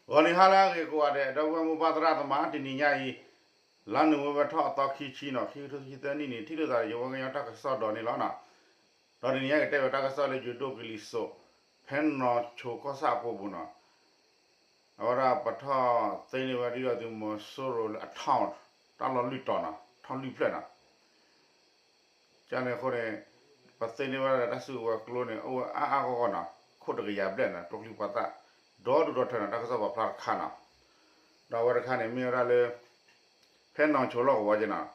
ဂီၤနံၤဟါလၢအဂ့ၤကိးဂၤဒဲး ဒီပုၢ်ဝဲၢ်မိၢ်ပၢ်သရၣ်သမါ တနံၤညါအံၤ လါနိၣ်ဝ့ဘၢၣ်ထီၣ်အသီခံဆံနီၤ ခံကထိခံဆံသၢနံၣ်န့ၣ် ထံၣ်လိာ်သးဒီးယဝဲကညီတၢ်ကစီၣ်ဒီးန့ၣ်လီၤနီၤ. ဒီးတနံၤညါကတဲဝဲတၢ်ကစီၣ်လၢယိၤဒိၣ်ကလံၤစိး ဖဲနီၣ်ဆိကီၢ်ဆၣ်အကိပူၤနီၤ အဝဲဒၣ်ပထီၣ်သ့န့ၢ်ဝဲဒုၣ်ဒါသုးမီၤစိရိၤလၢအထီၣ် တၢ်လီၢ်လွံၢ်တီၤနီၤ ထီၣ်လွံၢ်ဖျၢၣ်နီၤ ကန့ၣ်အဃိန့ၣ် ပသ့န့ၢ်ဝဲဒၣ်တၢ်စုကဝဲၤကျိန့ၣ် အိၣ်ဝဲအါအါဂီၢ်ဂီၢ်နီၤ ခိၣ်တကယၤဘျဲၣ်နီၤ ကျိချံပှၤသၣ် ဒီဒူၣ်ဒီထၢနီၤ တၢ်ကစီၣ်ပာ်ဖျါတခါနီၤ. ဒီးအဝဲတခါန့ၣ် မ့ၢ်ဝဲဒၣ်လၢ ဖဲနီၣ်ဆိလီၢ်ကဝီၤက့နီၤ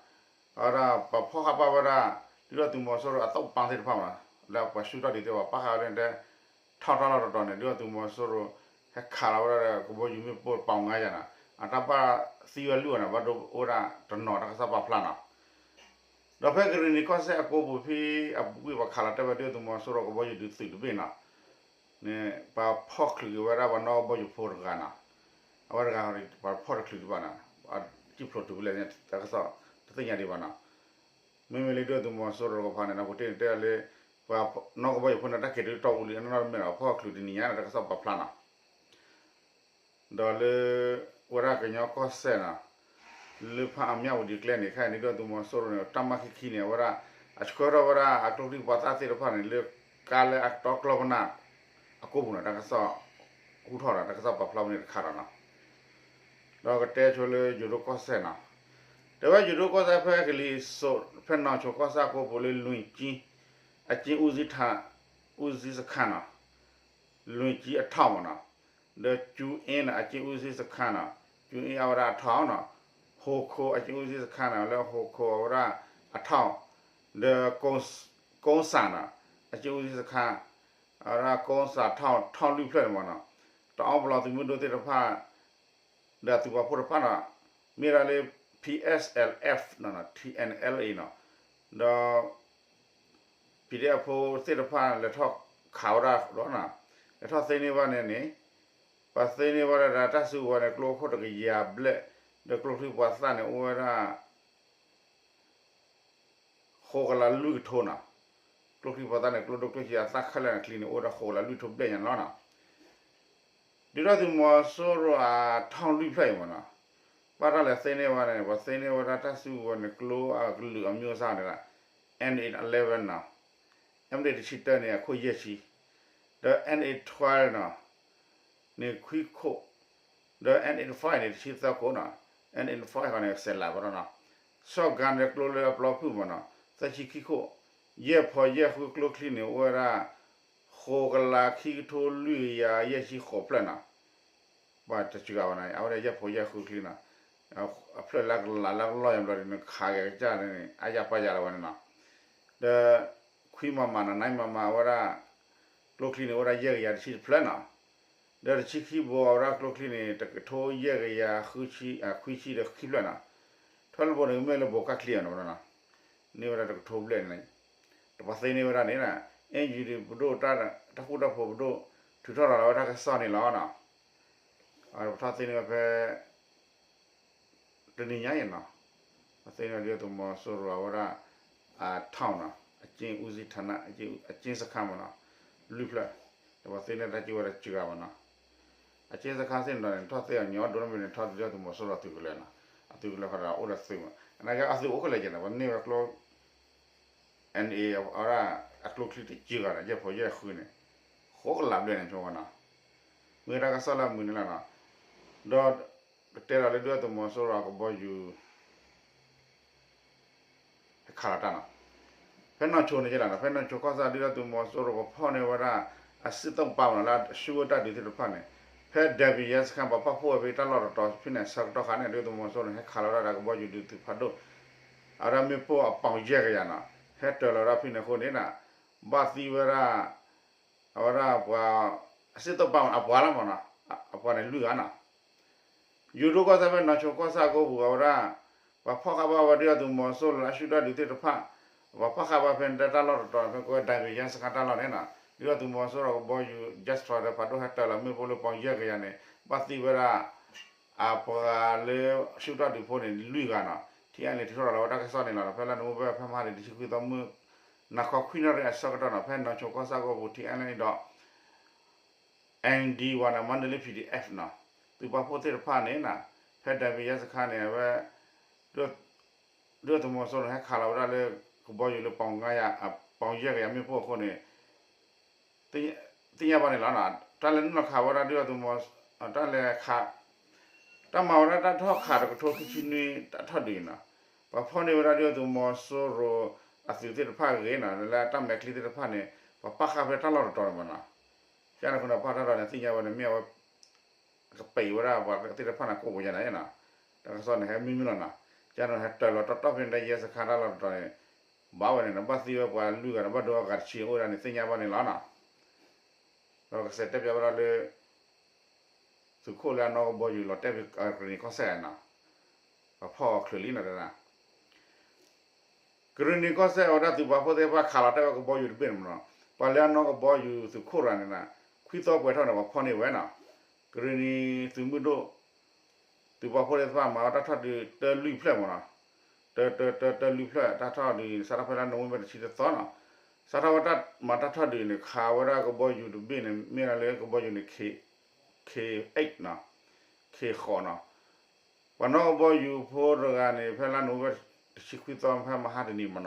အဝဲဒၣ်ပှၤဖီၣ်ဃာ်ပာ်ဝဲဒၣ် ဒုၣ်ဒါသုးမီၤစိရိၤအသုးပၢသ့ၣ်တဖၣ်မး လၢပှၤဆူၣ်ထီၣ်ဒုးသ့ၣ်တဖၣ်ပာ်ဃာ်ဝဲဒၣ် ထီၣ်တၢ်လီၢ်တတီၤန့ၣ် ဒုၣ်ဒါသုးမီၤစိရိၤ ဟဲခးလီၤဝဲဒၣ်ဒီးကဘီယူၤမ့ၣ်ပိၢ်ပီၤငါယၤနီၤ အတၢ်ဘၣ်သံဝဲလွံၢ်အီၤန့ၣ် ဘၣ်ဒိအိၣ်ဝဲဒၣ်တနီၤ တၢ်ကစီၣ်ပာ်ဖျါနီၤ. ဒီးဖဲကရ့ၣ်နံၤကီၢ်စဲၣ်အကိပူၤဖဲအပူၤကွံာ်ပှၤခးလီၤတဲာ်ဝဲဒုၣ်ဒါသုးမီၤစိရိၤကဘီယူၤဒုးသုးတဘ့ၣ်နီၤ န့ၣ် ပှၤဖီၣ်ချုးက့ၤဝဲဒၣ်ပှၤနီၣ်ကဘီယူၤဖိတဂၤနီၤ အဝဲတဂၤပှၤဖီၣ်တချုးဒံးဘၣ်နီၤ ကံၣ်ဖျိးတုၤဖဲလဲၣ် တၢ်ကစီၣ်တသ့ၣ်ညါဒံးဘၣ်နီၤ မ့မ့ၢ်လၢဒုၣ်ဒါသုးမီၤစိရိၤကဖီန့ၣ် နီၢ်ပူၤတ့ၢ်န့ၣ်တဲလၢ ပှၤနီၣ်ကဘီယူၤဖိန့ၣ် တၢ်က့ၤဒုးတီၢ်ပူၤလံအနီၢ်နီၢ်တမ့ၢ်ဒီး ဖီၣ်ချုးတနံၤညါန့ၣ် တၢ်ကစီၣ်ပာ်ဖျါနီၤ ဒီးလၢ ဝဲဒၣ်ကညီကီၢ်စဲၣ်နီၤ လၢဖးအီမၠၣ်ဝတံၤကျဲန့ၣ် ခဲအံၤန့ၣ် ဒုၣ်ဒါသုးမီၤစိရိၤန့ၣ် တၢ်မၤခံခံန့ၣ် အဝဲဒၣ် အဆှၢထီၣ်ဝဲဒၣ်အကျိချံပှၤသၣ်သ့ၣ်တဖၣ်န့ၣ် လၢကါလၢအတီကျီပနၢ် အကိပူၤနီၤ တၢ်ကစီၣ် ဟူထီၣ်ဒီး တၢ်ကစီၣ်ပာ်ဖျါဝဲန့ၣ်တခါဒီးနီၤ ဒီးကတဲဆိလၢယိၤဒိၣ်ကီၢ်စဲၣ်နီၤ တဲဝဲယိၤဒိၣ်ကီၢ်စဲၣ်ဖဲကလံၤစိး ဖဲနီၣ်ဆိကီၢ်စဲၣ်အကိပူၤလၢလွံၢ်ကၠံ အကၠံ ဦးစီးစခန်းနီၤ လွံၢ်ကၠံအထီၣ်မးနီၤ ဒီးကၠူအ့နီၤ အကၠံ ဦးစီးစခန်းနီၤ ကၠူအ့အဝဲဒၣ်အထီၣ်နီၤ ဟိၣ်ခိၣ်အကၠံ ဦးစီးစခန်းနီၤ လၢဟိၣ်ခိၣ်အဝဲဒၣ်အထီၣ် ဒီး ကုန်းဆာနီၤ အကၠံ ဦးစီးစခန်း အဝဲဒၣ် ကုန်းဆာ ထီၣ်လွံၢ်ဖျၢၣ်န့ၣ်မးနီၤ တအီပလီၢ်သုးမုၢ်ဒိၣ်သ့ၣ်တဖၣ် ဒီးအသုးပာ်ဖှိၣ်တဖၣ်နီၤ မ့ၢ်ဒၣ်လၢ P S L F နီၤ T N L A နီၤ ဒီး PDF ဖိသ့ၣ်တဖၣ်လဲၤထီၣ်ခးဝဲဒၣ်ဒီးနီၤ လဲၤထီၣ်သ့န့ၢ်ဘၣ်န့ၣ်န့ၣ် ပှၤသ့န့ၢ်ဝဲဒၣ်ဒီးတၢ်စုကဝဲၤန့ၣ် ကျိခိၣ်တကယၤဘျဲၣ် ဒီးကျိချံပှၤသၣ်န့ၣ်အိၣ်ဝဲဒၣ် ဃိးကလးလွံၢ်ကထိနီၤ ကျိချံပှၤသၣ်န့ၣ် ကျိဒိၣ်ကျိဆံးအသၣ်ခဲလၢာ်န့ၣ် ချံန့ၣ် အိၣ်ဝဲဒၣ်ဃိးကလးလွံၢ်ကထိဘျဲၣ်ညါန့ၣ်လီၤနီၤ ဒုၣ်ဒါသုးမီၤစိရိၤအထီၣ်လွံၢ်ဖျၢၣ်အံၤမးနီၤ ဘၣ်တၢ်လဲၤသ့န့ၢ်ဝဲန့ၣ် ပှၤသ့န့ၢ်ဝဲဒၣ်တၢ်စုကဝဲၤန့ၣ် ကျိအကလုာ်အမံၤအိၣ်စၢ်န့ၣ်လီၤ M eight elevenနီၤ M eight တဆံတၢန့ၣ် အခိၣ်ယဲၢ်ဆံ ဒီး M eight twelveနီၤ န့ၣ်ခွံခိၣ် ဒီး M eight fiveန့ၣ် တဆံသၢခိၣ်နီၤ M eight fiveဃီန့ၣ် စဲးလးဝဲဒၣ်နီၤ shotgunန့ၣ်ကျိလၢအပျီဖုၣ်မးနီၤ သၢဆံခံခိၣ် ယဲၢ်ဖီယဲၢ်ဃုကျိချံန့ၣ် အိၣ်ဝဲဒၣ် ဃိးကလးခံကထိလွံၢ်ကယၤယဲၢ်ဆံဃိးဖျၢၣ်နီၤ ပှၤတစှၤဘၣ်နီၤ အဝဲဒၣ်ယဲၢ်ဖီယဲၢ်ဃုချံနီၤ အဖျၢၣ်လၢကလးလၢကလီၢ်ယံၤဘျီဒ်န့ၣ် ခးက့ၤကစၢ်န့ၣ် အါယၤပၢ်ယၤလီၤဝဲန့ၣ်နီၤ ဒီး ခွံမမနီၤ နံမမအဝဲဒၣ် ကျိချံန့ၣ် အိၣ်ဝဲဒၣ်ယဲၢ်ကယၤတဆံတဖျၢၣ်နီၤ ဒီးတဆံခံဘိအဝဲဒၣ်ကျိချံန့ၣ် တကထိယဲၢ်ကယၤခွံဆံဒီးခံဖျၢၣ်နီၤ ထွဲလၢဘိန့ၣ်မ့ၢ်လၢဘိကၣ်ချံအီၤန့ၣ်နီၤ န့ၢ်ဝဲဒၣ်တကထိဘျဲၣ်န့ၣ် တပှၤသ့န့ၢ်ဝဲဒၣ်န့ၣ် အ့ၣ်ယူၣ်ဒံးပဒိၣ် တၢ်ဃူတၢ်ဖိးပဒိၣ် ထုးထီၣ်ရၤလီၤဝဲတၢ်ကစီၣ်န့ၣ်လီၤနီၤ ပထီၣ်သ့န့ၢ်ဝဲဖဲ တနံၤညါအံၤနီၤ ပသ့န့ၢ်ဝဲဒုၣ်ဒါသုးမီၤစိရိၤအဝဲဒၣ် အထီၣ်နီၤ အကၠံ ဦးစီးဌာန အကၠံစခန်းမးနီၤ လွံၢ်ဖျၢၣ် ဒီးပှၤသ့န့ၢ်တၢ်က့ၤဝဲဒၣ်စှၤဘၣ်နီၤ အကၠံစခန်းသ့ၣ်န့ၣ်ဒီးန့ၣ် ထီၣ်သ့အီၤညီဒိၣ်မ့ၢ်န့ၣ် ထီၣ်ဒုၣ်ဒါသုးမီၤစိရိၤအသုးကလၢၤနီၤ အသုးကလၢၤဃီဒီးအိၣ်ဒီးသုးမး အနာ်က့အသုးအိၣ်ခဲလၢာ်က့ၤနီၤ ပန့ၢ်ဝဲကျိ N A အဝဲဒၣ်အကျိချံတစှၤဂၤဒီး ယဲၢ်ဖီယဲၢ်ဃုန့ၣ် ဃိးကလးဘျဲၣ်န့ၣ်ဆိဝဲနီၤ မ့ၢ်တၢ်ကစီၣ်လၢအမုာ်န့ၣ်လီၤနီၤ ဒီး ကတဲဒီးလၢဒုၣ်ဒါသုးမီၤစိရိၤအကဘီယူၤ ဟဲခးလီၤတၢ်နီၤ ဖဲနီၢ်ဆိန့ၣ်က့လီၤနီၤ ဖဲနီၢ်ဆိကီၢ်စဲၣ်ဒုၣ်ဒါသုးမီၤစိရိၤကဖီၣ်န့ၢ်ဝဲဒၣ် အစစ်သုံ့ပန်းမးနီၤ လၢအဆူၣ်ဝဲတၢ်ဒုးသ့ၣ်တဖၣ်န့ၣ် ဖဲ ဒဲဘ့ၣ် ရဲစခန်း ပှၤပာ်ဖှိၣ်ဝဲဖဲတၢ်လီၢ်တတီၤဖဲန့ၣ် ဆၢကတီၢ်ခါန့ၣ် ဒုၣ်ဒါသုးမီၤစိရိၤန့ၣ် ဟဲခးလီၤဝဲဒၣ်ဒီးကဘီယူၤဒုးသုးဖးဒိၣ် အဝဲဒၣ်မ့ၣ်ပိၢ်အပီၤယဲၢ်ကယၤနီၤ ဟဲတၢၤလီၤဝဲဒၣ်ဖဲန့ၣ်အဃိန့ၣ် ဘၣ်သံဝဲဒၣ် အဝဲဒၣ်ပှၤ စစ်သုံ့ပန်းအပှၤလီၤမးနီၤ အပှၤန့ၣ်လွံၢ်ဂၤနီၤ ယိၤဒိၣ်ကီၢ်စဲၣ်ဖဲနီၢ်ဆိကီၢ်စဲၣ်အကိပူၤအဝဲဒၣ် ပှၤဖီၣ်ဃာ်ဘၣ်ဝဲဒုၣ်ဒါသုးမီၤစိရိၤလၢအဆူၣ်တၢ်ဒုးသ့ၣ်တဖၣ် ပှၤဖီၣ်ဃာ်ဘၣ်ဖဲန့ၣ်တၢ်လီၢ်တတီၤန့ၣ် ဖဲကိးဝဲ ဒဲဘ့ၣ် ရဲစခန်း တၢ်လီၢ်န့ၣ်နီၤ ဒုၣ်ဒါသုးမီၤစိရိၤကဘီယူၤ Jet Fighter ဖးဒိၣ်ဟဲတၢၤလီၤမ့ၣ်ပိၢ်လၢပီၤယဲၢ်ကယၤန့ၣ် ဘၣ်သံဝဲဒၣ် အပှၤလၢအဆူၣ်တၢ်ဒုးဖိန့ၣ် လွံၢ်ဂၤနီၤ ထံအါန့ၣ် ထုးထီၣ်ရၤလီၤဝဲတၢ်ကစီၣ်န့ၣ်လီၤ. ဖဲလါနိၣ်ဝ့ဘၢၣ် ဖဲမဟါန့ၣ် တဆံခွံသီမုၢ် နၤခီခွံနၣ်ရံၣ်အဆၢကတီၢ်နီၤ ဖဲနီၢ်ဆိကီၢ်စဲၣ်အကိပူၤ ထံအါန့ၣ်ဒီး အၣ်ဒံဝါနီၤ မါဒလ့ P D F နီၤ သုးပာ်ဖှိၣ်သ့ၣ်တဖၣ်န့ၣ် ဖဲဒၣ်ပယဲစခါန့ၣ် အဝဲ ဒုၣ်ဒါသုးမီၤစိရိၤန့ၣ် ဟဲခးလီၤဝဲဒၣ်လၢ ကဘီယူၤလၢ ပီၣ်ယဲၢ်ကယၤမ့ၣ်ပိၢ်အဃိန့ၣ် သ့ၣ်ညါဘၣ်န့ၣ်လီၤ. တၢ်လဲၤနုာ်လီၤခးဝဲဒၣ်ဒုၣ်ဒါသုးမီၤ တၢ်လဲၤခး တၢ်မၤဝဲဒၣ်တၢ်ထီၣ်ခးတကထိခံဆံနွံ တၢ်ထီၣ်ဒုးအံၤနီၤ, ပှၤဖီၣ်န့ၢ်ဝဲဒၣ်ဒုၣ်ဒါသုးမီၤစိရိၤအသုးသ့ၣ်တဖၣ်အဂ့ၢ်နီၤ, လၢတၢ်မဲာ်ချံသ့ၣ်တဖၣ်န့ၣ် ပှၤပာ်ဃာ်ဖဲတၢ်လီၢ်တတီၤန့ၣ်မးနီၤ, ကန့ၣ်အဃိန့ၣ် ပာ်တၢ်လီၢ်န့ၣ် သ့ၣ်ညါဝဲန့ၣ် မ့ၢ်အဝဲ ကပံာ်ဝဲဒၣ်ပှၤသ့ၣ်တဖၣ်န့ၣ် ကိးပူၤယါန့ၣ်နီၤ, တၢ်ကစီၣ်န့ၣ် ဟဲမံမံလီၤနီၤ, ကန့ၣ်ဟဲတၢၤလီၤတီတီဖဲန့ၣ် ဒၣ်ယဲစခါတၢ်လီၢ်တတီၤန့ၣ် ဘၣ်ဝဲန့ၣ်နီၤ, ဘၣ်သံဝဲပှၤလွံၢ်ဂၤဒီး ဘၣ်ဒိအဂၤတဆံအိၣ်ဝဲဒၣ်န့ၣ် သ့ၣ်ညါဘၣ်န့ၣ်လီၤနီၤ, ဒီးကစဲးတဲပၠးဝဲဒၣ်လၢ သုးခိၣ်လၢအနီၣ်ကဘီယူၤလီၤတဲာ်ဖဲကရ့ၣ်နံၤကီၢ်စဲၣ်နီၤ, ပှၤဖီၣ်အီၤချုးလံနီၤ, ကရ့ၣ်နံၤကီၢ်စဲၣ်အဝဲဒၣ်သုးပာ်ဖှိၣ်သ့ၣ်တဖၣ်ခးလီၤတဲာ်ဝဲကဘီယူၤတဘ့ၣ်န့ၣ်မးနီၤ, ပှၤလၢအနီၣ်ကဘီယူၤသုးခိၣ်တဂၤန့ၣ် ခွံသီပှဲၤထီၣ်န့ၣ် ပှၤဖီၣ်န့ၢ်ဝဲနီၤ, ကရ့ၣ်နံၤသုးမုၢ်ဒိၣ် သုးပာ်ဖှိၣ်သ့ၣ်တဖၣ်မၤဝဲတၢ်ထီၣ်ဒုးတၢလွံၢ်ဖျၢၣ်မးနီၤ, တၢ တၢ တၢ တၢလွံၢ်ဖျၢၣ် တၢ်ထီၣ်ဒုး စးထီၣ်ဖဲလါနိၣ်ဝ့ဘၢၣ်တဆံတသီနီၤ, စးထီၣ်ဝဲတၢ်မၤတၢ်ထီၣ်ဒုးန့ၣ် ခးဝဲဒၣ်ကဘီယူၤတဘ့ၣ်န့ၣ် မ့ၢ်ဒၣ်လၢကဘီယူၤန့ၣ် K eight နီၤ, K ဃိးနီၤ, ပှၤနီၣ်ကဘီယူၤဖိတဂၤန့ၣ် ဖဲလါနိၣ်ဝ့ဘၢၣ်တဆံခွံသီ ဖဲမဟါတနံၤမးနီၤ ပှ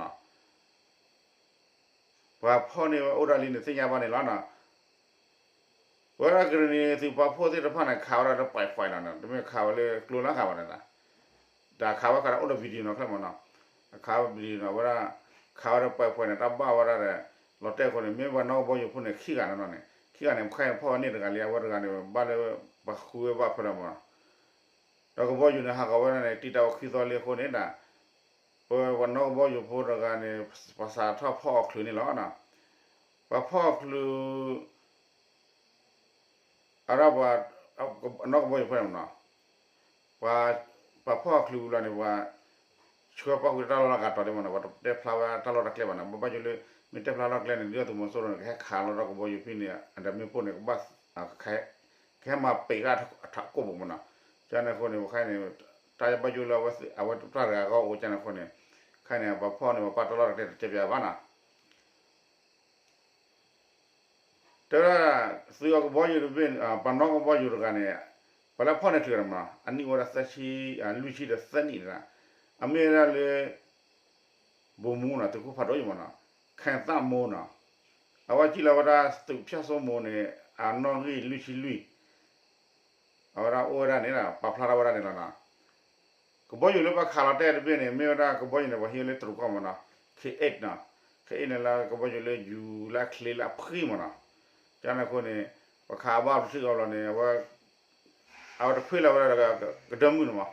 ၤဖီၣ်န့ၢ်ဝဲအိၣ်ဒၣ်လံန့ၣ် သ့ၣ်ညါဘၣ်န့ၣ်လီၤနီၤ. ပဝဲဒၣ်ကရ့ၣ်နံၤသုးပာ်ဖှိၣ်သ့ၣ်တဖၣ်န့ၣ် ခးဝဲဒၣ်လၢပှဲၤပှဲၤလီၤနီၤ, တမ့ၢ်ခးဝဲလၢကျိလၢခးဘၣ်န့ၣ်, တၢ်ခးဝဲခးဒီးအိၣ်ဒီး video နီၤ ချၢၣ်မးနီၤ, အခးဝဲ video နီၤ ဝဲဒၣ် ခးဝဲဒီးပှဲၤပှဲၤန့ၣ် တၢ်ဘၣ်ဝဲဒၣ်ဒီး လီၤတဲာ်အဃိန့ၣ် မ့ၢ်ပှၤနီၣ်ကဘီယူၤဖိန့ၣ် ခံဂၤနီၤန့ၣ်, ခံဂၤန့ၣ် ခဲအံၤန့ၣ် ဖီၣ်ဝဲန့ၢ်တဂၤလံ, အဝဲတဂၤန့ၣ် ဘၣ်လၢ ပှၤဃုဝဲဘၣ်ဖဲလီၤမးနီၤ ဒီးကဘီယူၤန့ၣ် ဟးဂီၤဝဲဒၣ်န့ၣ် တံာ်တာ်ဝဲခွံသီလံအဃိန့ၣ်ဒီး ပဝဲပှၤနီၣ်ကဘီယူၤဖိတဂၤန့ၣ် ပှၤစးထီၣ်ဖီၣ်အီၤချုးန့ၣ်လီၤ. ပှၤဖီၣ်အီၤချုး အဒၣ်ပှၤ နီၣ်ကဘီယူၤဖိန့ၣ်မးနီၤ, ပှၤ ပှၤဖီၣ်အီၤချုးဝံၤလီၤန့ၣ် ပှၤ ဆှၢပၣ်ဃုာ်တၢ်လီၢ်လၢအဂၤတီၤဒ်မးနီၤ, ပှၤတတဲဖျါဝဲတၢ်လီၢ်တၢ်ကျဲဘၣ်နီၤ, ဘၣ်ဘၣ်ယိၣ်လၢ မ့ၢ်တဲဖျါလီၢ်ကျဲန့ၣ် ဒုၣ်ဒါသုးမီၤစိရိၤန့ၣ် ကဟဲခးလီၤဒီးကဘီယူၤဖဲန့ၣ် အဒၢးမ့ၣ်ပိၢ်န့ၣ် ကဘၣ် ကဟဲမၤပံာ်ဃာ်အထးကိၣ်ပူၤမးနီၤ, ကန့ၣ်အဃိန့ၣ် ပခါန့ၣ် တၢ်ဘၣ်ယိၣ်လၢအဝဲ အဝဲတဖျၢၣ်တဂၤအဂီၢ်အိၣ်ကန့ၣ်အဃိန့ၣ်, ခါန့ၣ် ပှၤဖီၣ်န့ၣ် ပှၤပာ်တၢ်လီၢ်တၢ်ကျဲတတဲပၠးဘၣ်နီၤ တဲဝဲဒၣ် သုးအကဘီယူၤတဘ့ၣ် ပှၤနီၣ်ကဘီယူၤတဂၤန့ၣ် ပှၤလၢဖီၣ်န့ၢ်ချုးန့ၣ်မးနီၤ အနံၣ်အိၣ်ဝဲဒၣ်သၢဆံ လွံၢ်ဆံဒီးသၢနံၣ်န့ၣ်, အမ့ၢ်ဝဲဒၣ်လၢ ဘိၣ်မူနီၤ သုးခိၣ်ဖးဒိၣ်အံၤမးနီၤ, ခဲသၣ်မိၢ်နီၤ, အဝဲစံၣ်လီၤဝဲဒၣ်သုးဖၠၣ်စိမိၤန့ၣ် အနီၣ်ဂံၢ်လွံၢ်ဆံလွံၢ် အဝဲဒၣ်အိၣ်ဝဲဒၣ်န့ၣ်ဒီး ပာ်ဖျါထီၣ်ဝဲဒၣ်န့ၣ်လီၤနီၤ. ကဘီယူၤလၢပှၤခးလီၤတဲာ်တဘ့ၣ်န့ၣ် မ့ၢ်ဝဲဒၣ်ကဘီယူၤန့ၣ် ပှၤဟံးဝဲလၢတရူးကီၢ်မးနီၤ, K eight နီၤ, K eight န့ၣ်လၢကဘီယူၤလၢယူၤလၢအချ့လၢအဖှံမးနီၤ, ကန့ၣ်အဃိန့ၣ် ပှၤခးအဘၣ်ပထံၣ်အီၤလီၤန့ၣ် အဝဲ အဝဲတခွ့လီၤဝဲဒၣ်ဒီးကဒၢမုၢ်န့ၣ်မး,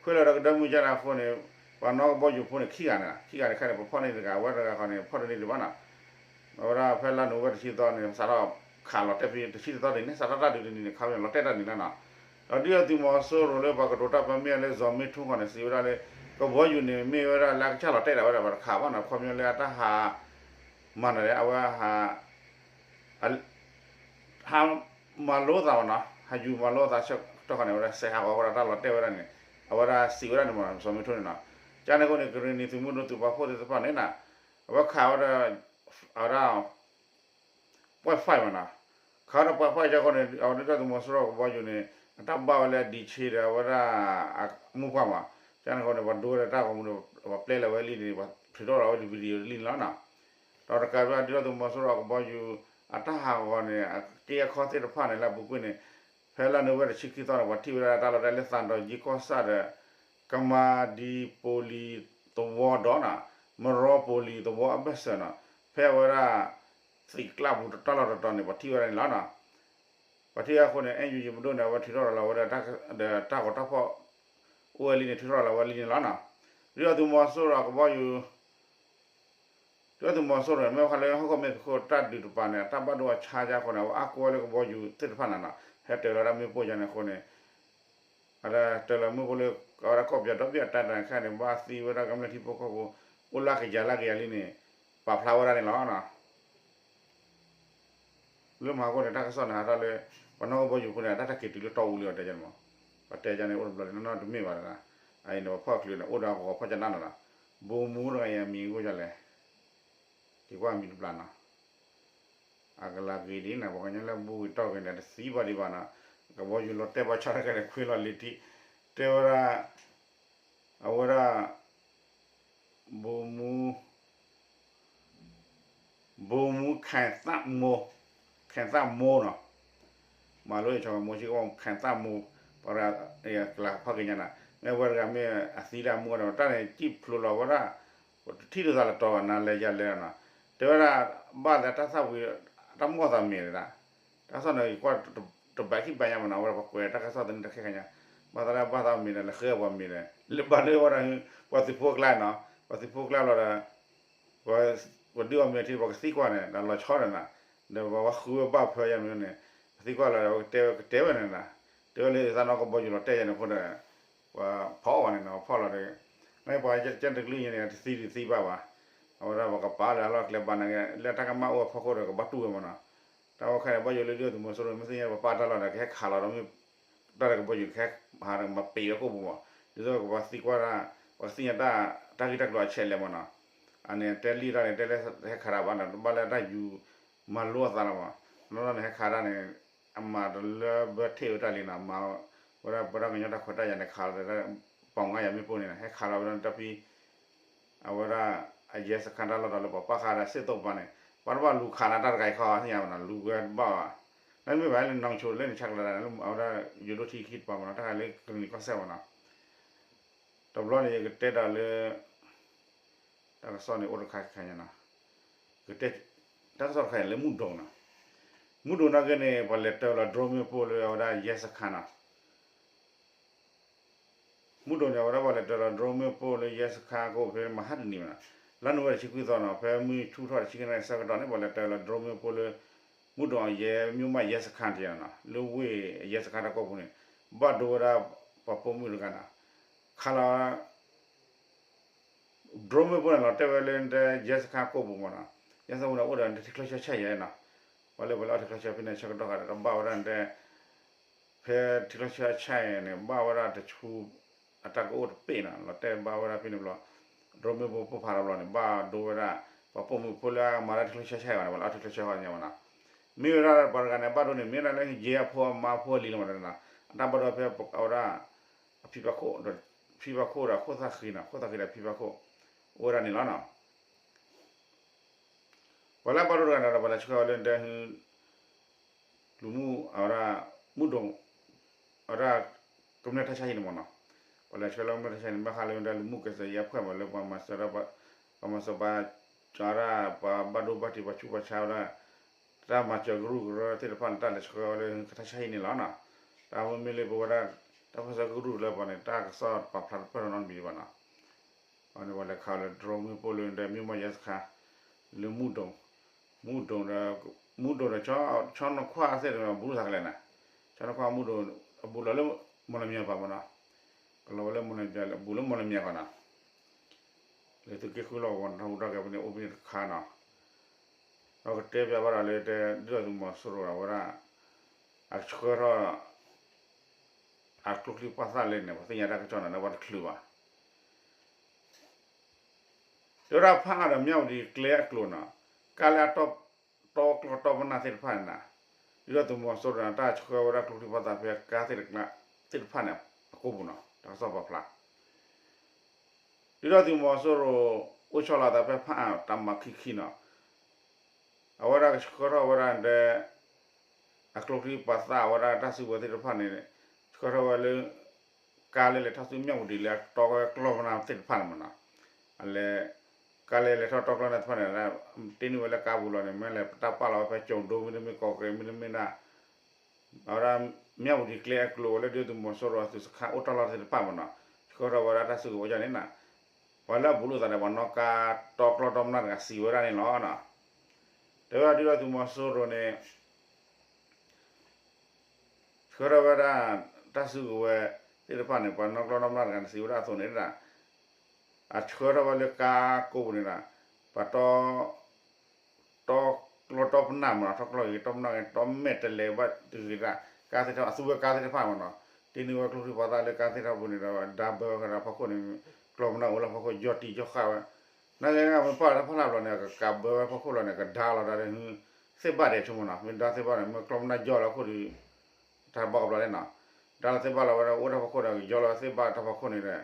ခွ့လီၤဒီးကဒၢမုၢ်ကန့ၣ်အဃိန့ၣ် ပှၤနီၣ်ကဘီယူၤဖိန့ၣ်ခံဂၤန့ၣ် ခံဂၤန့ၣ်ခဲန့ၣ် ပှၤဖီၣ်န့ၢ်တဂၤ အဝဲတဂၤဃီန့ၣ် ဖီၣ်တန့ၢ်ဒံးဘၣ်နီၤ အဝဲဒၣ်ဖဲလါနိၣ်ဝ့ဘၢၣ်တဆံသီန့ၣ် စးထီၣ်ခးလီၤတဲာ်ဖဲတဆံတသီတနံၤန့ၣ် စးထီၣ်တၢ်ဒုးတနံၤန့ၣ် ခးဝဲန့ၣ် လီၤတဲာ်တၢ်န့ၣ်လီၤနီၤ. ဒီးဒုၣ်ဒါသုးမီၤစိရိၤလၢပှၤကတိၤတၢ်ပၢမ့ၢ်ဝဲလၢ ဇီၤမ့ထူၣ်ဃီန့ၣ် စံးဝဲဒၣ်လၢ ကဘီယူၤန့ၣ်မ့ၢ်ဝဲဒၣ်လၢအကစၢ်လီၤတဲာ်ဒၣ်ဝဲဒၣ် ပှၤတခးဘၣ်နီၤ ခီပညီလၢအတၢ်ဟး မၤနၤလဲၣ် အဝဲဟး ဟးမၤလိသးမးနီၤ ဟးယူၤမၤလိသးဆၢကတီၢ်ဃီန့ၣ် အဝဲဒၣ်စဲးဟးဂီၤဝဲဒၣ်တၢ်လီၤတဲာ်ဝဲဒၣ်န့ၣ် အဝဲဒၣ်စံးဝဲဒၣ်န့ၣ်မးနီၤ စီၤမ့ထူန့ၣ်နီၤ. ကန့ၣ်အဃိန့ၣ် ကရ့ၣ်နံၤသုးမုၢ်ဒိၣ်သုးပာ်ဖှိၣ်သ့ၣ်တဖၣ်န့ၣ်နီၤ အဝဲခးဝဲဒၣ် အဝဲဒၣ် point five မးနီၤ. ခးဝဲဒၣ် point five ကန့ၣ်အဃိန့ၣ် အဝဲဒၣ်သုးမီၤစိရိၤကဘီယူၤန့ၣ် အတၢ်ဘၣ်ဝဲလၢအဒံးဆ့ဒီးအဝဲဒၣ် အမိၢ်ပှၢ်မး. ကန့ၣ်အဃိန့ၣ် ပှၤဒိဝဲဒၣ်တၢ်ဂီၤမူဒီး ပှၤပျဲလီၤဝဲလံန့ၣ် ပှၤထုးထီၣ်လီၤဝဲလံ video လံန့ၣ်လီၤနီၤ. ဒီးတကးဒံးဘၣ် ဒုၣ်ဒါသုးမီၤစိရိၤအကဘီယူၤ အတၢ်ဟးဂီၤန့ၣ် အက့အခီသ့ၣ်တဖၣ်န့ၣ် လၢအပူၤကွံာ်န့ၣ် ဖဲလါနိၣ်ဝ့ဘၢၣ်တဆံခံသီန့ၣ် ပှၤထံၣ်ဝဲဒၣ်တၢ်လီၤတဲာ်လၢသးဒီးယ့ကီၢ်ဆၣ်ဒီး ကမၤဒံပိလံၤသဝီဒီးနီၤ မရီပိလံၤသဝီအဘၢၣ်စၢၤနီၤ ဖဲအဝဲဒၣ် သံးကျါပူၤတၢ်လီၢ်တတီၤန့ၣ် ပှၤထံၣ်ဝဲဒၣ်န့ၣ်လီၤနီၤ. ပှၤထံၣ်ဝဲအဃိန့ၣ် NUG ပဒိၣ်န့ၣ် အဝဲထုးထီၣ်လီၤဝဲဒီး တၢ်ဂီၤတၢ်ဖီၣ် အိၣ်ဝဲလံန့ၣ် ထုးထီၣ်လီၤဝဲလံန့ၣ်လီၤနီၤ. ဒုၣ်ဒါသုးမီၤစိရိၤအကဘီယူၤ ဒုၣ်ဒါသုးမီၤစိရိၤန့ၣ် မ့ၢ်ဘၣ်ဃးလၢဟီၣ်ခိၣ်မဲာ်ဖံးခိၣ်တၢ်ဒုးတပၤန့ၣ် အတၢ်ဘၣ်ဒိအဆါအဃိန့ၣ် အဝဲအါကိးဝဲလၢကဘီယူၤသ့ၣ်တဖၣ်န့ၣ်နီၤ ဟဲတၢၤလီၤဝဲဒၣ်မ့ၣ်ပိၢ်ယါန့ၣ်အဃိန့ၣ် အတၢၤလီၤမ့ၣ်ပိၢ်လၢ အဝဲဒၣ်ကီၢ်ပယီၤဒီဘ့ၣ်အတၢ်တခါန့ၣ် ဘၣ်သံဝဲဒၣ်ကမျၢၢ်ထံဖိကီၢ်ဖိ အိၣ်လၢကယၤလၢကယၤလံန့ၣ် ပာ်ဖျါဝဲဒၣ်န့ၣ်လီၤနီၤ. လၢမၤဟီၣ်ခိၣ်န့ၣ် တၢ်ကစီၣ်န့ၣ် ဟးထီၣ်လၢ ပှၤနီၣ်ကဘီယူၤဖိန့ၣ် အတၢ်တၢ်က့ၤတုၤလၢတီအူလံအီၤတဲယါန့ၣ်မး, ပှၤတဲယါန့ၣ် အိၣ်တဘျီလံ နီၢ်နီၢ်တမ့ၢ်ဘၣ်တဒၣ်, အအံၤန့ၣ် ပှၤဖီၣ်ချုးန့ၣ် အိၣ်ဒီးပှၤဖီၣ်ကနၣ်နီၤနီၤ, ဘိမူတဂၤအံၤအမံၤအိၣ်ယါလဲၣ်, က့ၤကွၢ်အမံၤတဘျီနီၤ. အကလၤက့ၤဒ်န့ၣ် ပှၤကညီလၢဘူၣ်က့ၤတီၢ်က့ၤန့ၣ် တသံဘၣ်ဒံးဘၣ်နီၤ, ကဘီယူၤလီၤတဲာ်ဘၣ်ဆၣ်တခါန့ၣ် ခွံလီၤလံာ်ထံး တဲဝဲဒၣ် အဝဲဒၣ် ဗိုလ်မှူး ဗိုလ်မှူး ခိုင်သန်းမိုး ခိုင်သန်းမိုး နီၤ မၤလိအဆီမိၤဆံကဝီၤ ခိုင်သန်းမိုး ပှၤ ကလၤဖီၣ်က့ၤညါနၤ မ့ၢ်ဝဲတဂၤမ့ၢ်အသံဒၣ်မူဒီး တၢ်န့ၣ် စံၣ်ဖျိလီၤဝဲဒၣ် ပတထံၣ်လိာ်သးလၢတီၤဘၣ် နၤလဲၤယၤလဲၤနီၤ တဲဝဲဒၣ် ဘၣ်သးတၢ်သၣ်ဝံၤ တၢ်မီၢ်သးမ့ၢ်ဒၣ် တၢ်ကစီၣ်န့ၣ် ကွၢ် တဘၣ်ခံဘၣ်ညါမနီၤ အဝဲဒၣ်ပကွဲးတၢ်ကစီၣ်သန့တၢ်ခဲခါညါ ဘၣ်သးလၢဘၣ်သးမ့ၢ်ဒီး လဲၤဃဲပှၤမ့ၢ်ဒီး လၢဘၣ်လၢဝဲဒၣ် ပှၤသုးဖိအကျါနီၤ ပှၤသုးဖိအကျါလီၤဒီး ပှၤဒုးအီၣ်မ့ၤထံ ပှၤကသံကွၢ်န့ၣ် ဒီးလီၤဆီဒီးနၤ ဒီးပှၤဝဲဃုဝဲဘၣ်ဖၢယၤမ့ၢ်န့ၣ် ပသံကွၢ်လီၤဒီး ပကတဲဝဲကတဲဝဲန့ၣ်နၤ တဲဝဲလၢသးနီၢ်ကဘီယူၤလီၤတဲာ်ယၤန့ၣ်အဃိဒီး ပှၤဖီၣ်အီၤန့ၣ်နီၤ ဖီၣ်လီၤဒီး မ့ၢ်ပှၤကဲတကလုာ်ညါန့ၣ် တသံဒုးသံဘၣ်ဘၣ် အဝဲဒၣ်ပှၤကပာ်လၢအလီၢ်ကျဲဘၣ်န့ၣ် လၢတၢ်ကမၣ်အိၣ်အဖီခိၣ်ဒီးကဘၣ်တူၢ်ဝဲမနီၤ တၢ်အိၣ်ခဲန့ၣ် ဘၣ်ယိၣ်လၢဒုၣ်ဒါသုးမီၤစိရိၤ မ့ၢ်သ့ၣ်ညါပပာ်တၢ်လီၢ်ဒီး ကဟဲခးလီၤဒီးမ့ၢ် တၢ်ဒီးကဘီယူၤကဟဲဟးဒီးမၤပ့ၤဝဲကိၣ်ပူၤမး ဒ်သိးကဘၣ်သံကွၢ်တၢ် ပှၤကသ့ၣ်ညါတၢ် တၢ်ဂ့ၢ်တၢ်ကျိၤအဆဲးလဲၣ်မနီၤ အန့ၣ်တဲလံတၢ်န့ၣ် တဲလၢဟဲခးတၢ်ဘၣ်န့ၣ် တဘၣ်လၢတၢ်ယူၤမၤလိအသးလီၤမး နီၢ်နီၢ်န့ၣ် ဟဲခးတၢ်န့ၣ် အမၤတလၢဘၢထ့ၣ်ဝဲတၢ်လံနီၤ မၤဝဲဒၣ်ပဝဲဒၣ်ကညီတၢ်ခွဲးတၢ်ယာ်န့ၣ် ခးလီၤဒီး ပီၣ်ငါယၤမ့ၣ်ပိၢ်န့ၣ် ဟဲခးလီၤဝဲဒၣ်တၢ်ဖံ အဝဲဒၣ် အရဲစခန်းတၢ်လီၢ်တၢ်လၢပှၤပာ်ဃာ်ဒီးစ့ၢ်ကီးပှၤန့ၣ် ပှၤတဘၣ်လူၤခးနၤတၢ်တဂၤအံၤခီသ့ၣ်ညါဘၣ်နီၤ လူၤဝဲတဘၣ်ဘၣ် လၢမ့ၢ်ဘၣ်လၢနီၢ်ဆိလၢန့ၣ်ဆၢကလၤဒၣ် အဝဲဒၣ်ယိၤဒိၣ်ထံခံတပၤမနီၤ တၢ်ခါလၢကရံၣ်နံၤကီၢ်စဲၣ်မနီၤ တဘျီန့ၣ် ယကတဲဒီးလၢ တၢ်ကစီၣ်န့ၣ်အိၣ်တခါခါညါနီၤ ကတဲ တၢ်ကစီၣ်တခါအံၤလၢမုၢ်ဒိၣ်နီၤ မုၢ်ဒိၣ်နာ်က့န့ၣ် ပှၤလဲၤတၢလီၤ drone မ့ၣ်ပိၢ်လၢအဝဲဒၣ်ရဲစခန်းနီၤ မုၢ်ဒိၣ်န့ၣ် အဝဲဒၣ်ပှၤလဲၤတၢလီၤ drone မ့ၣ်ပိၢ်လၢရဲစခန်းကအိၣ်ဖဲမဟါတနံၤမနီၤ လါနိၣ်ဝ့ဘၢၣ်တဆံခွံသီနီၤ ဖဲမုၢ်ဆူၣ်ထီၣ်တဆံခံနၣ်ရံၣ်ဆၢကတီၢ်န့ၣ် ပှၤလဲၤတၢလီၤ drone မ့ၣ်ပိၢ်လၢ မုၢ်ဒိၣ်အရဲ မြို့မရဲစခန်းတနီၤ လၢဝ့ၢ်ရဲစခန်းတၢ်ကိၢ်ပူၤန့ၣ် ဘၣ်ဒိဝဲဒၣ်ပှၤပိာ်မုၣ်တဂၤနီၤ ခးလီၤ drone မ့ၣ်ပိၢ်န့ၣ်လီၤတဲာ်ဝဲလၢရဲစခန်းကိၢ်ပူၤမနီၤ ရဲစခန်းပူၤန့ၣ်အိၣ်ဒီးထံချၢဆၢဆၢယဲနီၤ ပှၤလၢပှၤလၢအီထံချၢဆၢဖဲန့ၣ်ဆၢကတီၢ်ဃီဒီး တဘၣ်ဝဲဒၣ်တဲ ဖဲထံချၢဆၢဆၢန့ၣ် ဘၣ်ဝဲဒၣ်တဆူ အတၢ်ကအိၣ်တပ့ၢ်နီၤ လီၤတဲာ်ဘၣ်ဝဲဒၣ်ဖဲန့ၣ်ဘျီ drone မ့ၣ်ပိၢ်ပိၢ်ဖးလီၤဘျီန့ၣ် ဘၣ်ဒိဝဲဒၣ် ပှၤပိာ်မုၣ်ဖိလၢအမၤတၢ်ထံချၢဆၢဆၢဝဲန့ၣ် ပှၤလၢအီထံချၢဆၢဟီညါဝဲနီၤ မ့ၢ်ဝဲဒၣ်ပှၤတဂၤန့ၣ် ဘၣ်ဒိန့ၣ် မ့ၢ်ဒၣ်လၢယဲအဖိအမါဖိအလံၤလီၤမနီၤ အတၢ်ဘၣ်ဒိဖဲအဝဲဒၣ် အဖံဘၣ်ခိၣ်ဒီး ဖံဘၣ်ခိၣ်ဒီးခိၣ်သၣ်ဃံနီၤ ခိၣ်သၣ်ဃံဒီးဖံဘၣ်ခိၣ် အိၣ်ဝဲဒၣ်န့ၣ်လီၤနီၤ ပှၤလၢအဘၣ်ဒိတဂၤန့ၣ်ဒီး ပှၤလဲၤဆှၢဝဲလၢဒဲ လူၤမုၢ်အဝဲဒၣ် မုၢ်ဒိၣ် အဝဲဒၣ် ကမျၢၢ်တၢ်ဆါဟံၣ်န့ၣ်မနီၤ ပှၤလဲၤဆှၢလၢကမျၢၢ်တၢ်ဆါဟံၣ်န့ၣ် ဘၣ်ဃးလၢဒဲလူၤမုၢ်ကဲးစဲးယဲအဖှဲၣ်မးလၢပှၤမၤစၢၤ ပှၤမၤစၢၤပှၤ ကဝဲဒၣ် ပှၤဘၣ်ဒိဘၣ်ထံးပှၤဆူးပှၤဆါဝဲဒၣ် တၢ်မၤစၢၤကရူၢ်ကရၢသ့ၣ်တဖၣ်န့ၣ် တၢ်လဲၤဆှၢဝဲလၢကထါဆါဟံၣ်န့ၣ်လီၤနီၤ တၢ်မ့မ့ၢ်လၢပဝဲဒၣ် တၢ်ပၢၢ်ဆၢကရူၢ်ကရၢပှၤန့ၣ် တၢ်ကစီၣ်ပာ်ဖျါတပၢၢ်နီတမံၤဘၣ်နီၤ အန့ၣ်ပှၤလဲၤခးလၢ drone မ့ၣ်ပိၢ်လၢဒဲ မြို့မရဲစခန်း လၢမုၢ်ဒိၣ် မုၢ်ဒိၣ်ဒီး မုၢ်ဒိၣ်ဒီး ဆီနီၢ်ခွၣ်သ့ၣ်တဖၣ် ဘူးလိာ်သးကလဲာ်နီၤ ဆီနီၢ်ခွၣ်မုၢ်ဒိၣ် အဘူးလီၤလၢ မီၢ်လမၠဲၣ်ပၤမနီၤ ကလီၤဝဲလၢ ဘူးလၢမီၢ်လမၠဲၣ်ပၤနီၤ လၢသုးက့ဃုလီၢ်ကဝီၤ တၢ်ဟူးတၢ်ဂဲၤဖဲန့ၣ် အိၣ်ဖဲန့ၣ်တခါနီၤ ဒီးကတဲပျးဘၣ်ဒီးလၢတဲ ဒုၣ်ဒါသုးမီၤစိရိၤဝဲဒၣ် အဆှၢထီၣ် အကျိချံပှၢ်သၣ်လၢန့ၣ် ပှၤသ့ၣ်ညါတၢ်ကစီၣ်န့ၣ် လၢပှၤတချုးဘၣ် တဲဝဲဒၣ်ဖးအါဒီးမၠၣ်ဝတံၤကျဲအကျိၤနီၤ ကါလၢအတီ တီကျီတီပနၢ်သ့ၣ်တဖၣ်န့ၣ်နီၤ ဒုၣ်ဒါသုးမီၤစိရိၤန့ၣ် တၢ်ဆှၢဝဲဒၣ်ကျိချံပှၢ်သၣ်ဖဲကါသ့ၣ်တဖၣ်န့ၣ် အကိာ်ပူၤနီၤ တၢ်ကစီၣ်ပာ်ဖျါ ဒုၣ်ဒါသုးမီၤစိရိၤ အိၣ်ဆီလီၤအသးဖဲဖးအါတၢ်မၤခံခံနီၤ အဝဲဒၣ်ကဆှၢထီၣ်ဝဲဒၣ်ဒီး အကျိချံပှၢ်သၣ်ဝဲဒၣ်တၢ်စုကဝဲၤသ့ၣ်တဖၣ်န့ၣ် ဆှၢထီၣ်ဝဲလၢ ကါလၢလဲၤထီၣ်ဆူမၠၣ်ဝတံၤလၢအတီဝဲကျီပနၢ်သ့ၣ်တဖၣ်န့ၣ်မနီၤ အလဲၤ ကါလၢလဲၤထီၣ်တီကျီပနၢ်သ့ၣ်တဖၣ်န့ၣ် တ့န့ၢ်ဝဲလၢကါပူၤလီၤန့ၣ် မ့ၢ်လဲၤတၢ်ပာ်လီၤဝဲဖဲကၠိၤဒိ မ့တမ့ၢ်ကီၢ်ကရ့ၣ် မ့တမ့ၢ်ဒၣ် အဝဲဒၣ် မၠၣ်ဝတံၤကျဲအကျိၤဝဲလၢဒုၣ်ဒါသုးမီၤစိရိၤအသုးစခန်းအိၣ်တၢ်လီၢ်သ့ၣ်တဖၣ်မနီၤ ဆှၢထီၣ်ဝဲဒၣ်တၢ်စုကဝဲၤန့ၣ်နီၤ ပှၤလၢအဘူးလိာ်သးဒီးပှၤနီၣ်ကါတီကျီတီပနၢ်တဂၤစံးဝဲဒၣ်န့ၣ်လီၤနီၤ တဲဝဲဒၣ်ဒုၣ်ဒါသုးမီၤစိရိၤန့ၣ် ဆှၢထီၣ်ဝဲဒၣ် တၢ်စုကဝဲၤသ့ၣ်တဖၣ်န့ၣ် ပှၤနီၣ်ကျီနီၣ်ပနၢ်တဂၤန့ၣ် စံးဝဲဒၣ်အသိးန့ၣ်ဒၣ် အဆှၢထီၣ်ဝဲလၢကါကိာ်ပူၤန့ၣ်ဒၣ် ပှၤတီ တီကျီတီပနၢ်မနီၤ တီကျီဂ့ၤ တီပနၢ်ဂ့ၤ တီမဲာ်တဲးလဲးဘၣ်တဂ့ၤဒၣ် ကါသ့ၣ်တဖၣ် အသူဝဲကါသ့ၣ်တဖၣ်မနီၤ တ့န့ၢ်ဝဲကျိချံပှၢ်သၣ်လၢကါသ့ၣ်တဖၣ်ပူၤန့ၣ်ဒီး ဒါဘၢဝဲဒၣ်ဖီခိၣ်န့ၣ် ကျီပနၢ်အိၣ်လၢဖီခိၣ် ယီၢ်တံၢ်ယီၢ်ဃာ်ဝဲ နာ်က့ မ့ၢ်ပာ်လီၤတၢ်ဖီလာ်ဘျီန့ၣ် ကကးဘၢဝဲဖီခိၣ်လီၤန့ၣ် ကဒါလီၤဒၣ်လၢ သ့ၣ်ဘၣ်ဒဲးဆိမနီၤ မ့ၢ်ဒါသ့ၣ်ဘၣ်န့ၣ် မ့ၢ်ကျီပနၢ်ယီၢ်လီၤခိၣ်ဒီး တၢ်ဘၣ်ကဘျီလဲၣ်နီၤ, တၢ်လၢသ့ၣ်ဘၣ်လီၤဝဲဒၣ်အိၣ်တၢ်ဖီခိၣ်ဒီး ကယီလီၤသ့ၣ်ဘၣ်တၢ်ဖီခိၣ်န့ၣ်ဒီး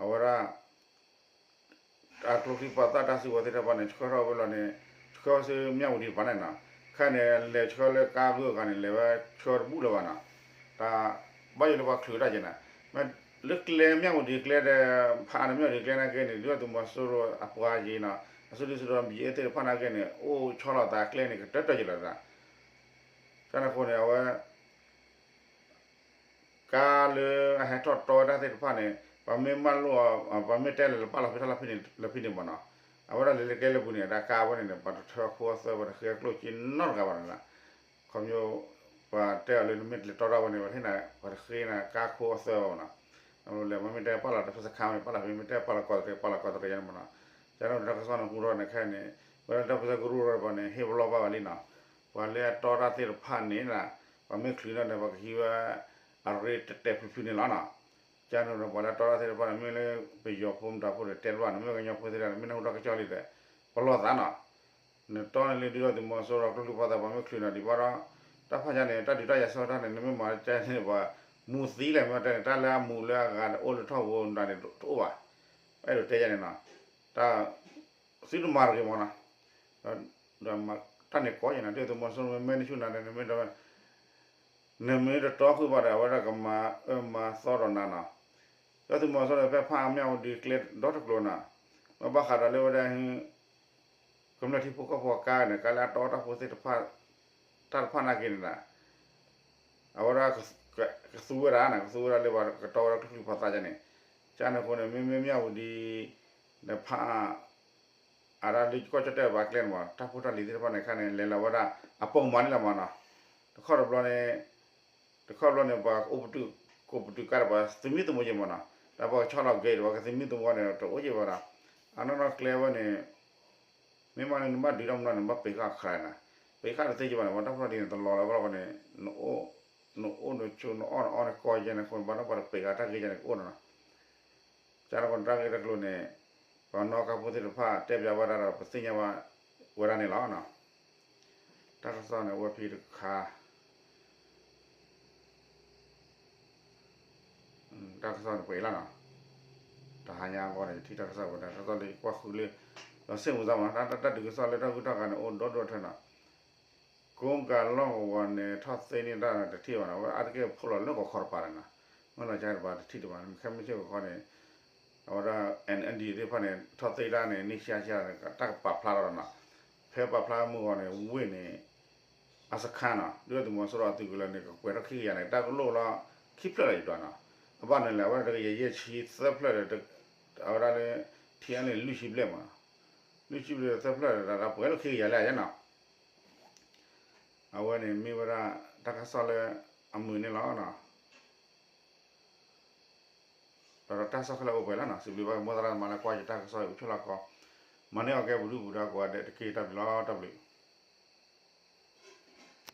အဝဲဒၣ် အကျိချံပှၤသၣ်တၢ်စုကဝဲၤသ့ၣ်တဖၣ်န့ၣ် ဆှၢထီၣ်ဝဲလီၤန့ၣ် ဆှၢဝဲဆူမၠၣ်ဝတံၤတပၤန့ၣ်နီၤ, ခဲန့ၣ် လဲၤဆှၢလၢကါဂုၢ်အဂၤန့ၣ် လဲၤဝဲဆှၢတဘူၣ်လၢၤဘၣ်နီၤ, တၢ်ဘၣ်ယိၣ်လၢပှၤချုးတၢ်က့ၤနီၤ, လၢကျဲမၠၣ်ဝတံၤကျဲဒီး ဖးအါန့ၣ်မၠၣ်ဝတံၤကျဲနာ်က့န့ၣ် ဒုၣ်ဒါသုးမီၤစိရိၤအပှၤက့ၤနီၤ အစုဒုၣ်စုတီ ဘီအ့ၣ်သ့ၣ်တဖၣ်နာ်က့န့ၣ် အိၣ်ဆီလီၤသးကျဲန့ၣ် ကတၢၢ်တၢၢ်က့ၤလီၤသး ကန့ၣ်အဃိန့ၣ် အဝဲ ကါလၢအဟဲထီၣ်တီတၢ်သ့ၣ်တဖၣ်န့ၣ် ပှၤမ့ၢ်မၢလိၣ်အီၤ ပှၤမ့ၢ်တဲလၢပာ်လီၤဖဲတၢ်လီၢ်ဖဲန့ၣ် လၢဖဲန့ၣ်မ့ၢ်နီၤ, အဝဲဒၣ်လဲၤလၢကျဲလၢပူၤန့ၣ် တၢ်ကါဝဲန့ၣ်န့ၣ် ပှၤတထၢခိအသၢ ပှၤတဃ့ကျိၣ်စ့နီတဂၤဘၣ်နီၤ, ခီဖျိ ပှၤတဲအီၤလၢနမ့ၢ်လဲၤတီတၢ်ဝဲန့ၣ် ပှၤဟ့ၣ်နၤ ပှၤတဃ့နၤကါခိအသၢဘၣ်နီၤ, လဲၤမ့ၢ်တဲပာ်လီၤတၢ်ဖဲစခါန့ၣ် ပာ်လီၤဖဲမ့ၢ်တဲပာ်လီၤကီၢ်တရံး ပာ်လီၤကီၢ်တရံးယါန့ၣ်မ့ၢ်နီၤ, ကန့ၣ်တၢ်ကစီၣ်န့ၣ်ဟူထီၣ်န့ၣ်ခဲအံၤန့ၣ် ဝဲဒၣ်တၢ်ပၢဆှၢကရူၢ်ထီၣ်တပၤန့ၣ် ဟ့ၣ်ပလီၢ်ဘၣ်ဝဲလံနီၤ, ပှၤလၢအတီတၢ်သ့ၣ်တဖၣ်န့ၣ် ပှၤမ့ၢ်ချုးန့ၣ်ဒီး ပှၤကဟံးဝဲ အရ့တဲာ်တဲာ်ဖျုးဖျုးန့ၣ်လီၤနီၤ, ကန့ၣ်ဒီးပှၤလၢအတီတၢ်သ့ၣ်တဖၣ်န့ၣ် မ့ၢ်လၢပယီၤဖိမတၤဖိဒီးတဲတဘၣ်န့ၣ် မ့ၢ်ကညီဖိသ့ၣ်တဖၣ်န့ၣ် မ့ၢ်နၢ်ဟူတၢ်ကစီၣ်လံဒီး ပလီၢ်သးနီၤ, နတီန့ၣ်လၢဒုၣ်ဒါသုးမီၤစိရိၤကျိချံပှၤသၣ် ပှၤမ့ၢ်ချုးန့ၣ်ဒံးဘၣ်ဒီး တၢ်ဖၣ်ညါန့ၣ် တၢ်ဒုးတၢ်ယၤဆၢကတီၢ်န့ၣ် နမ့ၢ်မၤကန့ၣ် ပှၤမူသံလဲၣ် မ့ၢ်တဲန့ၣ် တၢ်လၢအမူးလၢအဂၤအိၣ်လၢထီၣ်ပူၤနၤန့ၣ် တအိၣ်ဘၣ်, အဲၣ်ဒိးတဲယါန့ၣ်နီၤ, တၢ် သုတမၤတဂ့ၤမ့ၢ်နီၤ, တၢ်န့ၣ်ကီယါန့ၣ် ဒုၣ်ဒါသုးမီၤစိရိၤမ့ၢ်မဲနုၢ်ဆူၣ်နၤန့ၣ် နမ့ၢ် နမ့ၢ်တတီဃုာ်ဘၣ်ဒီး အဝဲဒၣ်ကမၤအၢမၤသီဒီးနၤနီၤ, ဒုၣ်ဒါသုးမီၤစိရိၤန့ၣ် ဖဲဖးအါမၠၣ်ဝတံၤကျဲဒီတကျိၤနီၤ, မ့ၢ်ဘၣ်ဃးဒီးလၢဝဲဒၣ် ကမျၢၢ်ထံဖိကီၢ်ဖိအကါန့ၣ် ကါလၢအတီတၢ်ဖိသ့ၣ်တဖၣ် တၢ်တဖၣ်နာ်က့န့ၣ်ဒီး အဝဲဒၣ် ကသူဝဲဒၣ်န့ၣ် ကသူဝဲဒၣ်လၢပှၤကတီဝဲဒၣ်ကျိချံပှၤသၣ်ကန့ၣ်, ကန့ၣ်အဃိန့ၣ် မ့မ့ၢ်မၠၣ်ဝတံၤ ဒီးဖးအါ အတၢ်လၢကီၢ်ကၠီၣ်တဲၣ်ဘၣ်ကျဲန့ၣ်မ့ၢ် တၢ်ဖိတၢ်လံၤသ့ၣ်တဖၣ်န့ၣ် ခဲန့ၣ် လဲၤလီၤဝဲဒၣ် အပိာ်မၤန့ၣ်လီၤမ့ၢ်နီၤ, တခီတဘျီန့ၣ် တခီဘျီန့ၣ် ပှၤကအိၣ်ပတုာ် ကအိၣ်ပတုာ်ကါဒီးပှၤသမံသမိးက့ၤမ့ၢ်နီၤ, ဒီးပှၤကဆီလီၤက့ၤဒီးပှၤကသမံသမိးန့ၣ် တအိၣ်က့ၤဘၣ်ဒီး အနီၢ်နီၢ်ကျဲဝဲန့ၣ် မ့ၢ်မးန့ၣ် နဘၣ်ဒုးတၢ်မနီၤန့ၣ် နဘၣ်ပံးဃာ်ခရါနၤ, ပံးဃာ်တသ့က့ၤဘၣ်န့ၣ် ပှၤတၢ်ဖိတၢ်လံၤန့ၣ် တလီၤလၢၤဘၣ်လီၤန့ၣ် နအိၣ် နအိၣ်နဆိး နအီၣ်နအီနကီယဲန့ၣ်အဃိန့ၣ် ဘၣ်ဒီးပှၤတပံးဃာ်တၢ်ဂ့ၢ်ယဲန့ၣ်ကအိၣ်နီၤ, ကန့ၣ်အဃိန့ၣ် တၢ်ဂ့ၢ်တၢ်ကျိၤန့ၣ် ပှၤနီၣ်ကါဖိသ့ၣ်တဖၣ်တဲပၠးဝဲဒၣ်ဒီး ပသ့ၣ်ညါဘၣ်ဝဲဒၣ်န့ၣ်လီၤ. တၢ်ကစီၣ်န့ၣ် အိၣ်ဝဲဖဲတခါ တၢ်ကစီၣ်န့ၣ်ပှဲၤလီၤနီၤ, တဟါညါအဂီၢ်န့ၣ် ယထံၣ်တၢ်ကစီၣ်ဝဲဒၣ် တၢ်ကစီၣ်လၢယကွၢ်ဃုလၢ လီၤစ့ၣ်မုာ်သးမးနီၤ တၢ်တၢ်ဒုးကစီၣ်လၢတၢ်ဂုၢ်တၢ်ဂၤန့ၣ် အိၣ်ဒီဒူၣ်ထၢနီၤ ကိးကၤလီၢ်ကဝီၤန့ၣ် ထီၣ်သ့န့ၢ်တၢ်တထံၣ်ဘၣ်နီၤ အဝဲအါတက့ၢ်ဖိးလီၤလၢကီၢ်ခီတပၤန့ၣ်နီၤ, မ့ၢ်လီၤကတပၤတထံၣ်တပၤန့ၣ် ခဲမုၢ်ဆ့ၣ်ကီးခီန့ၣ် အဝဲဒၣ် N N D သ့ၣ်တဖၣ်န့ၣ် ထီၣ်သ့တၢ်န့ၣ် န့ၢ်ဆံးဆံးန့ၣ် တၢ်ကပာ်ဖျါထီၣ်ဒီးနီၤ, ဖဲပာ်ဖျါမုၢ်ဂီၤန့ၣ် ဝ့ၢ်န့ၣ် အစခါနီၤ ဒုၣ်ဒါသုးမီၤစိရိၤအသုးကလၢၤန့ၣ် ကကွဲးထီၣ်ခံကယၤန့ၣ် တၢ်ကလိၣ်လီၤ ခံဖျၢၣ်လီၤယံၤဒွးနီၤ, အဘၣ်န့ၣ်လဲၣ် အဝဲဒၣ်တကယၤယဲၢ်ဆံသၢဖျၢၣ်ဒီး အဝဲဒၣ်လၢ ထံအါန့ၣ် လွံၢ်ဆံဘျဲၣ်မးနီၤ, လွံၢ်ဆံဘျဲၣ်သၢဖျၢၣ်ဒီး ပှဲၤလီၤခံကယၤလၢယဲၢ်နီၤ, အဝဲန့ၣ်မ့ၢ်ဝဲဒၣ် တၢ်ကစီၣ်လၢအမုာ်န့ၣ်လီၤနီၤ. ဒီးတၢ်ကစီၣ်ခဲလၢာ်အိၣ်ပှဲၤလီၤနီၤ, စံးဘျုးဘၣ်က့ၤမိၢ်သရၣ်သမါလၢကွၢ်ယတၢ်ကစီၣ်အံၤ အိၣ်ဆိးလီၤကီး, မၤန့ၢ်အီၣ်ကဲပဒုၣ်ပဒါကိးဂၤဒဲးတက့ၢ် တၢ်ဘျုးလီၤ တၢ်ဘျုး.